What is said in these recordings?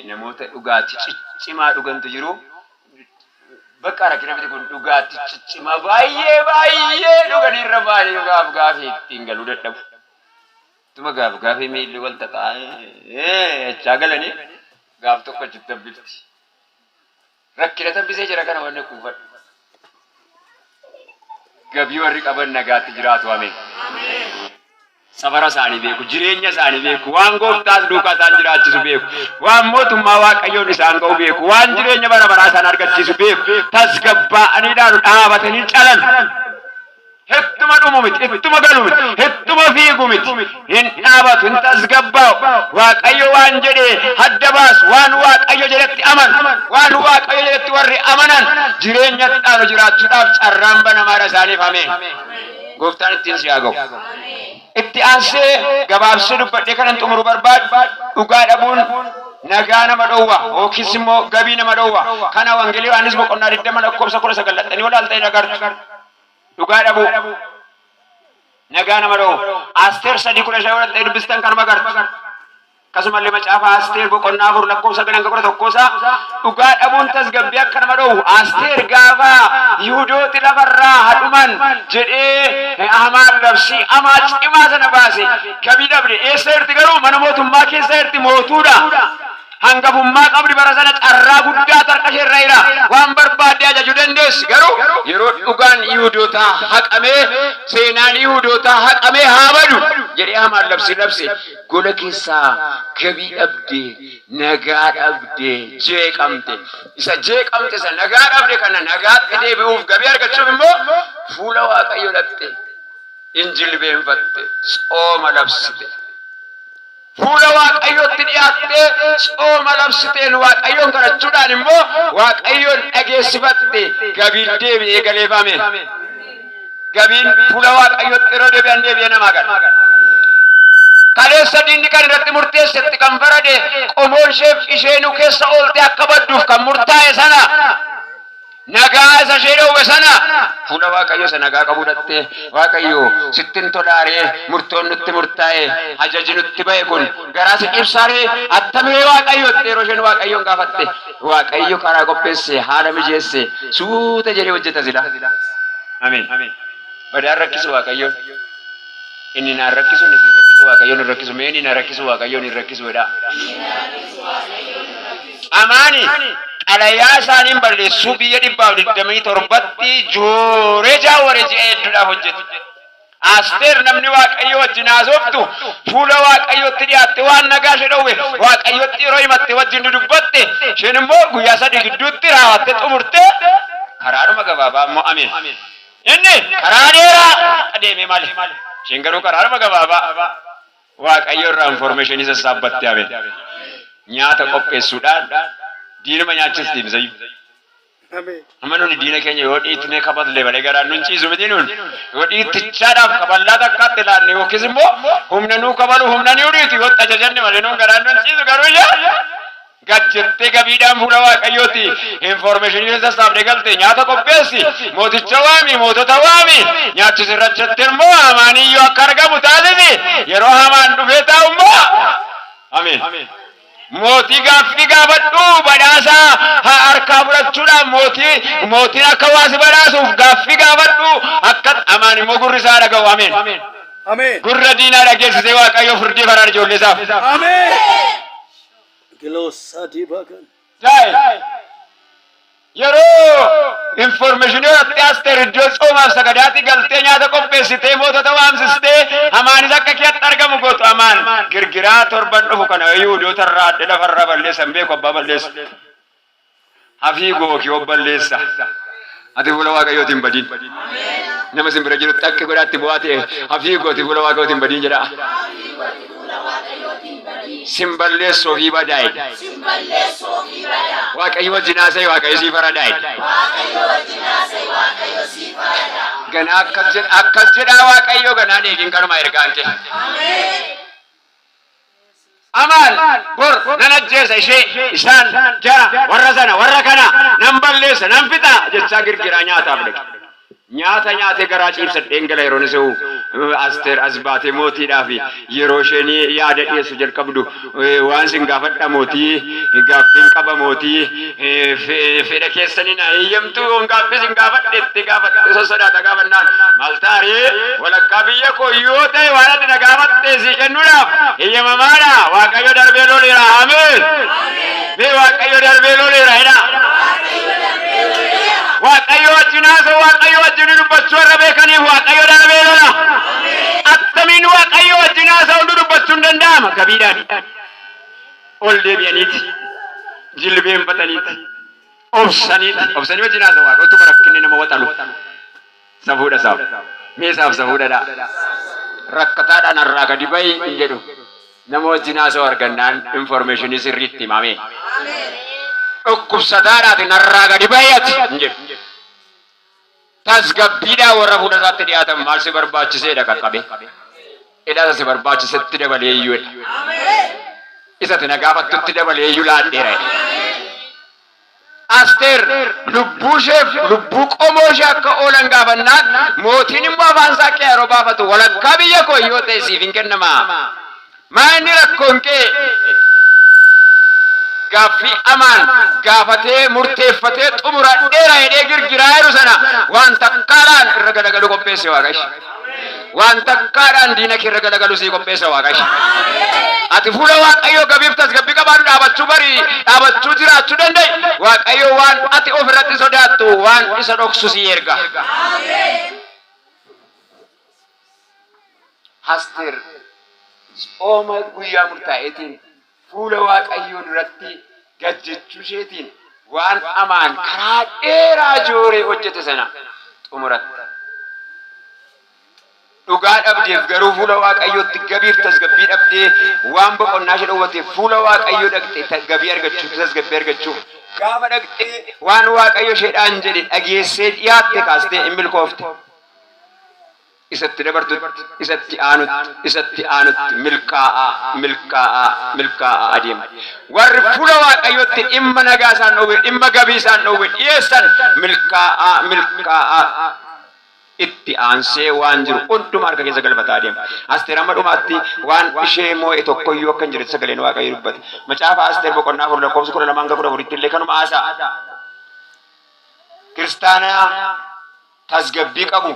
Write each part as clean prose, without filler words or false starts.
Namoota dhugaatii ciccimaa dhugantu jiru. Bakka rakkina miti kun, dhugaatii ciccimaa baay'ee baay'ee dhuganii irra ba'anii gaaf gaafii ittiin galuu dadhabu. Ittuma gaaf gaafii miilli wal xaxaa jechaa galanii gaaf tokko achitti hambifti. Rakkina tambisee jira kana wanni kuufadhu. Gabii warri qaban nagaatti jiraatu, ameen. Safara isaanii beeku, jireenya isaanii beeku, waan gooftaas duukaa isaan jiraachisu beeku, waan mootummaa Waaqayyoon isaan ga'u beeku, waan jireenya bara baraa isaan argachiisu beeku, tasgabbaa'anii dhaalu, dhaabatanii calalu. Hettuma dhumu miti, ittuma galu miti, hettuma fiigu miti. Hin dhaabatu, hin tasgabbaa'u. Waaqayyo waan jedhee hadda baasu, waan Waaqayyo jedhetti amanu, waan Waaqayyo jedhetti warri amanan jireenya dhaalu jiraachuudhaaf carraan banamaadha isaaniif, ameen. Gooftaan ittiin si haa ga'u. Itti aansee gabaabsee dubbadhee kanan xumuru barbaadu, dhugaa dhabuun nagaa nama dhowwa yookiis immoo gabii nama dhowwa. Kana Wangeelii Yohaannis boqonnaa 20 lakkoofsa 19 dhaxxanii olaaltanii agartu. Dhugaa dhabuu nagaa nama dhowwa. Asteer 3:15 yoo dhaxxanii dubbistan kanuma agartu. Akkasumallee macaafa Asteer boqonnaa 4 lakkoofsa 9 hanga 11 isaa dhugaa dhabuun tasgabbii akka nama dhowwu. Asteer gaafa Yihudooti lafarraa hadhuman jedhee Hamaan labsii hamaa cimaa sana baase gabii dhabde. Eessa jirti garuu? Mana mootummaa keessa jirti, mootuudha. Hangafummaa qabdi, bara sana carraa guddaa harka ishee irra jira. Waan barbaadde ajajuu dandeessi. Garuu yeroo dhugaan Yihudootaa haqamee, seenaan Yihudootaa haqamee haa badu jedhee Hamaan labsii labse, gola keessaa gabii dhabde, nagaa dhabde, jeeqamte. Isa jeeqamte, isa nagaa dhabde kana nagaatti deebi'uuf, gabii argachuuf immoo fuula Waaqayyo dhaqxe. In jilbeenfatte, tsooma labsite. Fuula Waaqayyootti dhiyaattee tsooma labsiteen Waaqayyoon kadhachuudhaan immoo Waaqayyoon dhageessifatte, gabiin deebi'ee galeefame. Gabiin fuula Waaqayyootti yeroo deebi'an deebi'ee namaa gala. Kaleessa diinni kan irratti murteessetti kan farade, qomoon isheef isheenuu keessa oolte akka badduuf kan murtaa'e sana, nagaa isa ishee dhowwe sana, fuula Waaqayyo isa nagaa qabu dhattee, "Waaqayyo, sittin tolaaree murtoon nutti murtaa'e, ajaji nutti ba'e kun garaa si ibsaaree, attamee Waaqayyotti?" Yeroo isheen Waaqayyoon gaafatte, Waaqayyo karaa qopheesse, haala mijeesse, suuta jedhee hojjeta sila. Ameen. Badaan rakkisu Waaqayyoon. Inni naan rakkisu, inni sin rakkisu, Waaqayyoon hin rakkisu. Mee, "Inni na rakkisu Waaqayyoon hin rakkisu" jedhaa. Amaani xalayaa isaaniin balleessuu biyya 127tti jooree jaawware ji'a hedduudhaaf hojjete. Asteer namni Waaqayyo wajjin haasoftu fuula Waaqayyootti dhiyaatte, waan nagaa ishee dhowwe Waaqayyotti yeroo himatte, wajjin dudubbatte, isheen immoo guyyaa 3 gidduutti raawwatte xumurte, karaadhuma gabaabaa immoo, ameen. Inni karaa dheeraa adeeme malee. Isheen garuu karaadhuma gabaabaa Waaqayyo irraa information sassaabbatte, ameen. Nyaata qopheessuudhaan diinuma nyaachisti misayyuu. Amma nuni diina keenya yoo dhiitnee kaballe malee garaan nun ciisu miti nun. Yoo dhiittichaadhaaf kaballaa takkaatti laanne yookiis immoo humna nuu kabalu, humna nuu dhiitu yoo ajajanne malee nun garaan nun ciisu. Garuu ijaa gad jettee gabiidhaan fuula Waaqayyooti information sassaabdee galte, nyaata qopheessi, mooticha waami, mootota waami, nyaachisi, irrachatte immoo Hamaaniyyuu akka argamu taasisi. Yeroo Hamaan dhufee taa'u immoo, ameen. Mootii gaaffii gaafadhu, badhaasa harkaa fudhachuudhaaf mootii mootiin akka waa si badhaasuuf gaaffii gaafadhu. Akka Hamaan immoo gurri isaa dhaga'u, ameen. Ameen. Gurra diinaa dhageessisee Waaqayyo firdii faraan ijoollee isaaf. Ameen. Giloosaa diibagan. Daa'e. Yeroo information irratti Asteer iddoo tsoomaaf sagadaatti galtee, nyaata qopheessitee, mootota waamsistee, Hamaanis akka keetti argamu gootu, Hamaan girgiraa torban dhufu kana Yihudoota irraa adda lafarraa balleessan beeku, abbaa balleessa. Hafii gookii of balleessa. Ati fuula Waaqayyootiin badiin. Nama isin bira jirutti akka godhaatti bu'aa ta'e, "Hafii gooti fuula Waaqayyootiin badiin" jedha. Sin balleessu ofii badaa'e. Waaqayyo wajjin haasa'e, Waaqayyo sii faradaa'e. Ganaa akkas jedha, akkas jedhaa Waaqayyo ganaan eegin, kanuma ergaan kee. Amaan bor nan ajjeesa ishee, isaan, jara, warra sana, warra kana nan balleessa, nan fixa jechaa girgiraa nyaataaf dhaqe. Nyaata nyaatee garaa ciibsadheen gala yeroon isa Asteer as baatee mootiidhaaf yeroo isheen yaada dhiyeessu jalqabdu waan sin gaafadha mootii, gaaffiin qaba mootii, fedha keessanii na eeyyamtu yoon gaaffii sin gaafadhe itti gaafatte sossodaata gaafannaan maal taaree walakkaa biyya koo yoo ta'e waan ati na gaafatte sii kennuudhaaf eeyyamamaadha. Waaqayyo darbee loleera. Ameen. Mee Waaqayyo darbee loleera jedhaa. Waaqayyo wajjin haasa'u, Waaqayyo wajjin dubbachuu warra beekaniif Waaqayyo darbee lola. Attamiin Waaqayyo wajjin haasa'uun dubbachuun danda'ama? Gabiidhaan ol deebi'aniiti, jilbeenfataniiti, obsaniiti, obsanii wajjin haasa'u Waaqa utuma rakkinni nama waxalu. Safuudha isaaf. Mee isaaf safuudha dha. Rakkataadhaan har'aa gadi bahi hin jedhu. Nama wajjin haasa'u argannaan informationii sirriitti himame. Dhukkubsataadhaati narraa gadi bahi ati hin jedhu. Tasgabbiidhaan warra fuula isaatti dhiyaatan maal si barbaachiseedha qaqqabe. Hidhata si barbaachisetti dabalee iyyuudha. Isati na gaafattutti dabalee iyyuu laadheera. Asteer lubbuu isheef lubbuu qomoo ishee akka oolan gaafannaan mootiin immoo afaan isaa qe'ee yeroo baafatu walakkaa biyya koo yoo ta'e siif hin kennama. Maa inni rakkoon kee? Gaaffii Amaan gaafatee murteeffatee xumuradheera jedhee girgiraa jiru sana waan takkaadhaan irra galagalu qopheesse Waaqayyo. Waan takkaadhaan diina kee irra galagalu sii qopheessa Waaqayyo. Ati fuula Waaqayyoo gabiif tasgabbii qabaadhu dhaabachuu bari dhaabachuu jiraachuu danda'i. Waaqayyo waan ati of irratti sodaattu waan isa dhoksu sii erga. Asteer tsooma guyyaa murtaa'eetiin fuula Waaqayyoo duratti gad jechuu isheetiin waan Amaan karaa dheeraa jooree hojjete sana xumuratte. Dhugaa dhabdeef garuu fuula Waaqayyootti gabiif tasgabbii dhabdee waan boqonnaa ishee dhowwateef fuula Waaqayyoo dhaqxe gabii argachuuf tasgabbii argachuuf gaafa dhaqxee waan Waaqayyo isheedhaan jedhe dhageessee dhiyaatte kaastee in milkoofte. Isa itti dabartutti, isa itti aanutti, isa itti aanutti milkaa'aa, milkaa'aa, milkaa'aa adeema. Warri fuula Waaqayyootti dhimma nagaa isaan dhowwe, dhimma gabii isaan dhowwe dhiyeessan milkaa'aa, milkaa'aa itti aansee waan jiru hunduma harka keessa galfataa adeema. Asteer hamma dhumaatti waan ishee moo'e tokkoyyuu akka hin jirretti sagaleen Waaqayyoo dubbate. Macaafa Asteer boqonnaa 4 lakkoofsa 12 hanga 14tti illee kanuma haasa'a. Kiristaanaa tasgabbii qabu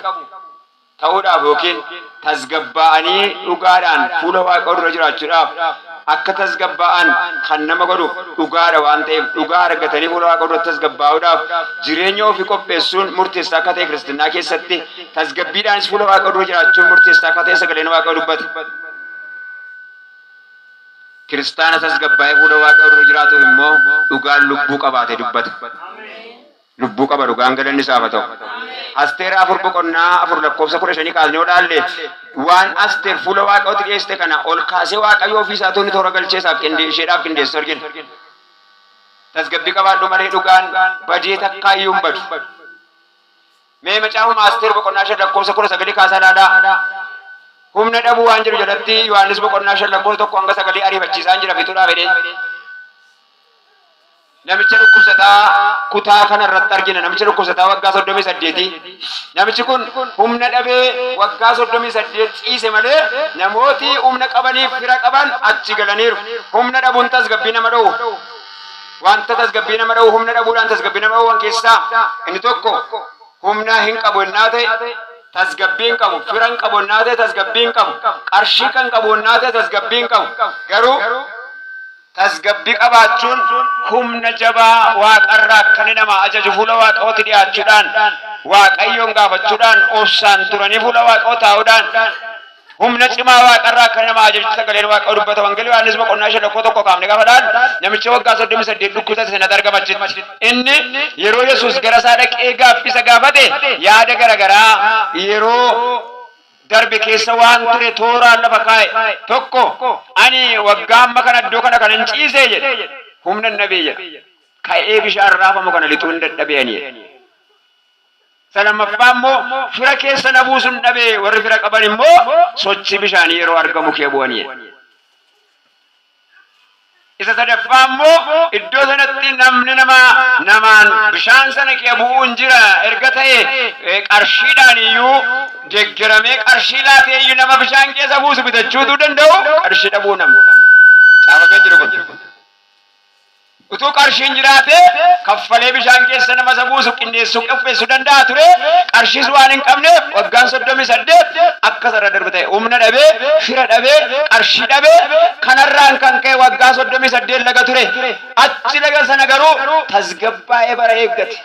ta'uudhaaf yookiin tasgabbaa'anii dhugaadhaan fuula Waaqayyoo dura jiraachuudhaaf akka tasgabbaa'an kan nama godhu dhugaadha waan ta'eef dhugaa argatanii fuula Waaqayyoo duratti tasgabbaa'uudhaaf jireenya ofii qopheessuun murteessaa akka ta'e kiristinnaa keessatti tasgabbiidhaanis fuula Waaqayyoo dura jiraachuun murteessaa akka ta'e sagaleen Waaqayyoo dubbate. Kiristaana tasgabbaa'ee fuula Waaqayyoo dura jiraatuuf immoo dhugaan lubbuu qabaate dubbata. Lubbuu qaba dhugaan galanni isaaf haa ta'u. Asteer 4 boqonnaa 4 lakkoofsa 15 kaasnee yoo ilaalle waan Asteer fuula Waaqayyootti dhiyeessite kana ol kaasee Waaqayyo ofii isaatuu inni toora galchee isaaf qinde isheedhaaf qindeessu argina. Tasgabbii qabaadhu malee dhugaan badee takkaa iyyuu hin badu. Mee macaafuma Asteer boqonnaa 5 lakkoofsa 19 kaasaa ilaalaa. Humna dhabuu waan jedhu jalatti Yohaannis boqonnaa 5 lakkoofsa 1 hanga 9 ariifachiisaan jira fixuudhaaf jedhee. Namicha dhukkubsataa kutaa kana irratti argina. Namicha dhukkubsataa waggaa 38. Namichi kun humna dhabee waggaa 38 ciise malee namooti humna qabaniif fira qaban achi galaniiru. Humna dhabuun tasgabbii nama dhoowwa. Wanta tasgabbii nama dhoowwu humna dhabuudhaan tasgabbii nama dhoowwan keessaa inni tokko humna hin qabu ennaa ta'e tasgabbii hin qabu. Fira hin qabu ennaa ta'e tasgabbii hin qabu. Qarshii kan qabu ennaa ta'e tasgabbii hin qabu. Garuu Tasgabbii qabaachuun humna jabaa waaqarraa akka inni namaa ajaju fuula Waaqayyootti dhiyaachuudhaan, Waaqayyoon gaafachuudhaan, obsaan turanii fuula Waaqayyoo taa'uudhaan humna cimaa waaqarraa akka inni namaa ajaju sagaleen Waaqayyoo dubbata. Wangeela Yohaannis boqonnaa 5 lakkoofsa 1 kaafne gaafa ilaallu namicha waggaa 38 dhukkubsate sanatti argama achitti. Inni yeroo Yesuus gara isaa dhaqee gaaffii isa gaafate yaada garagaraa yeroo darbe keessa waan ture tooraan lafa kaa'e. Tokko, ani waggaa amma kana iddoo kana kanan ciisee jedhe. Humna hin dhabee jedhe. Ka'ee bishaan raafamu kana lixuu hin dadhabee ani jedhe. Isa lammaffaa immoo fira keessa na buusu hin dhabee warri fira qaban immoo sochii bishaanii yeroo argamu kee bu'anii jedhe. Isa sadaffaa immoo iddoo sanatti namni nama namaan bishaan sana kee bu'uun jira erga ta'e qarshiidhaan iyyuu deggeramee qarshii laatee iyyuu nama bishaan keessa buusu bitachuutu danda'u qarshii dhabuu namni. Caafamee jiru kun. Utuu qarshiin jiraatee kaffalee bishaan keessa nama isa buusu qindeessuu qopheessuu danda'a ture. Qarshiis waan hin qabneef waggaan 38 akka isa irra darbu ta'e. Humna dhabee, fira dhabee, qarshii dhabee kanarraan kan ka'e waggaa 38 laga ture. Achi laga sana garuu tasgabbaa'ee bara eeggate.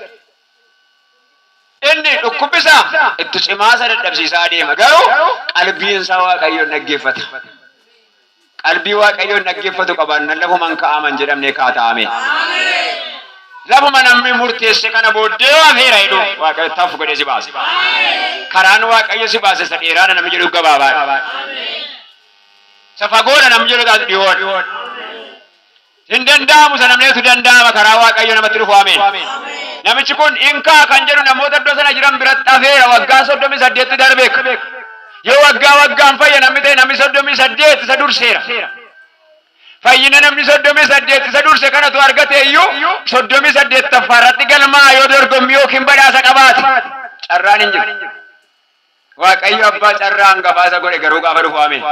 Inni dhukkubbi isaa itti cimaa isa dadhabsiisaa adeema. Garuu qalbiin isaa Waaqayyoon dhaggeeffata. Qalbii Waaqayyoon dhaggeeffatu qabaannan lafuman ka'aman jedhamnee kaata'ame. Lafuma namni murteesse kana booddee waa feera jedhu Waaqayyo taf godhee si baasa. Karaan Waaqayyo si baase isa dheeraadha namni jedhu gabaabaadha. Isa fagoodha namni jedhu taatu dhiyoodha. Hin danda'amu isa namni jedhu danda'ama karaa Waaqayyo namatti dhufu ameen. Namichi kun hin ka'a kan jedhu namoota iddoo sana jiran biratti hafeera waggaa 38 darbeeka. Yoo waggaa waggaan fayya namni ta'e namni 38 isa durseera. Fayyina namni 38 isa durse kanatu argate iyyuu 38ffaa irratti galmaa yoo dorgommii yookiin badhaasa qabaate carraan hin jiru. Waaqayyo abbaa carraa hangafaa isa godhe garuu gaafa dhufu ameen.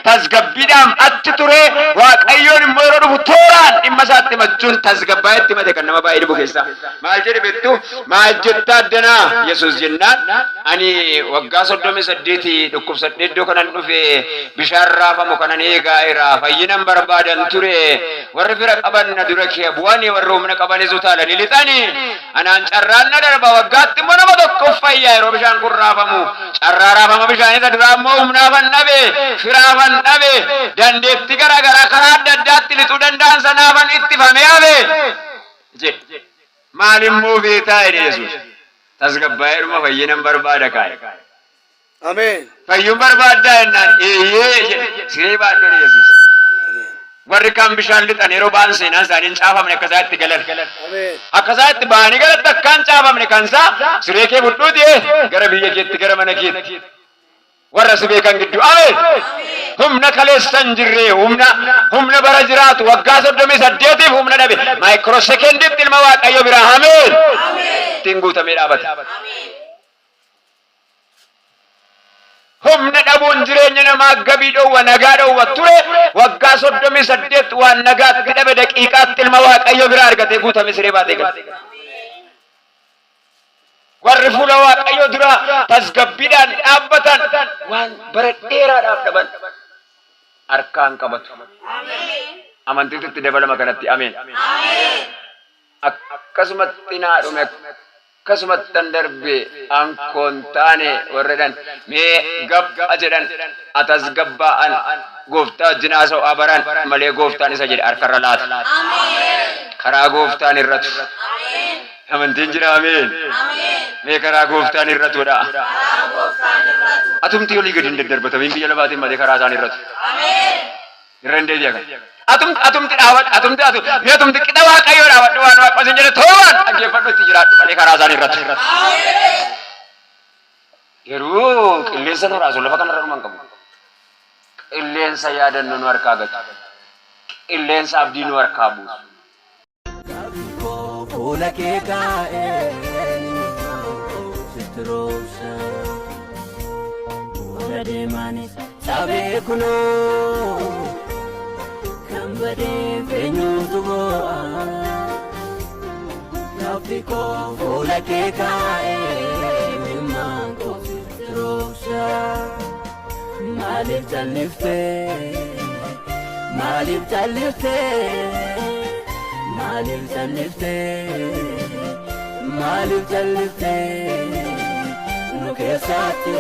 Tasgabbiidhaan achi ture Waaqayyoon immoo yeroo dhufu tooraan dhimma isaatti himachuun tasgabbaa'ee itti himate kan nama baay'ee dhibu keessaa. Maal jedhe beektu? Maal jetta addanaa Yesuus jennaan ani waggaa 38 dhukkubsadhee iddoo kanan dhufe bishaan raafamu kanan eegaa jira fayyinan barbaadan ture warri fira qaban na dura kee bu'anii warri humna qabanis utaalanii lixanii Anaan carraan na darba waggaatti immoo nama tokkoof fayya yeroo bishaan kun raafamu. Carraa raafama bishaanii isa duraa immoo humnaafan dhabe, firaafan dhabe, dandeettii garaa garaa karaa adda addaatti lixuu danda'an sanaafan ittifamee hafe jedhe. Maal immoo feetaa jedhe Yesuus. Tasgabbaa'ee dhuma fayyinan barbaada kaa'e. Ameen. Fayyuun barbaaddaa jennaan eeyyee jedhe. Siree baadhu jedhe Yesuus. Warri kaan bishaan lixan yeroo ba'an seenaan isaanii hin caafamne akka isaa itti galan. Ameen. Akka isaa itti ba'anii galatti akka hin caafamne kan isaa siree kee fudhuuti gara biyya keetti gara mana keetti. Warra si beekan gidduu. Ameen. Humna kaleessa hin jirre humna humna bara jiraatu waggaa 38f humna dhabe maayikiroo sekenditti ilma Waaqayyo biraa ameen. Ittiin guutamee dhaabate. Humna dhabuun jireenya namaa gabii dhowwa, nagaa dhowwa ture. Waggaa 38 waan nagaatti dhabe daqiiqaatti ilma Waaqayyo biraa argatee guutame siree baatee gale. Warri fuula Waaqayyoo dura tasgabbiidhaan dhaabbatan waan bara dheeraadhaaf dhaban harkaan qabatu. Amantiitu itti dabalama kanatti ameen. Akkasumatti naa dhume akkasumattan darbe an koo hin taane warra jedhan mee gab'a jedhan atasgabbaa'an gooftaa wajjin haasa'u baran malee gooftaan isa jedhe harkarra laata. Karaa gooftaan irratu. Amantiin jira ameen. Mee karaa gooftaan irratudha. Atumti olii gadi hin daddarbatamin biyya lafaatiin malee karaa isaan irratu. Irra hin deebi'a kan. Atumti atumti dhaabadhu atumti atu mee atumti qixa waaqayyoo dhaabadhu waan waaqa isin jedhe tooraan dhaggeeffadhu itti jiraadhu malee karaa isaan irratti. Garuu qilleensa nu raasu lafa kanarra dhuma hin qabu. Qilleensa yaadannoo nu harkaa gatu. Qilleensa abdii nu harkaa buusu. Fuula kee kaa'ee sitti roobsa. Warra deemanis cabee kunoo kan badeef eenyutu boo'a. Gaaffii koo fuula kee kaa'ee imimmaan koo sitti roobsa. Maaliif calliftee? Maaliif calliftee? Maaliif calliftee? Maaliif calliftee? Nu keessatti.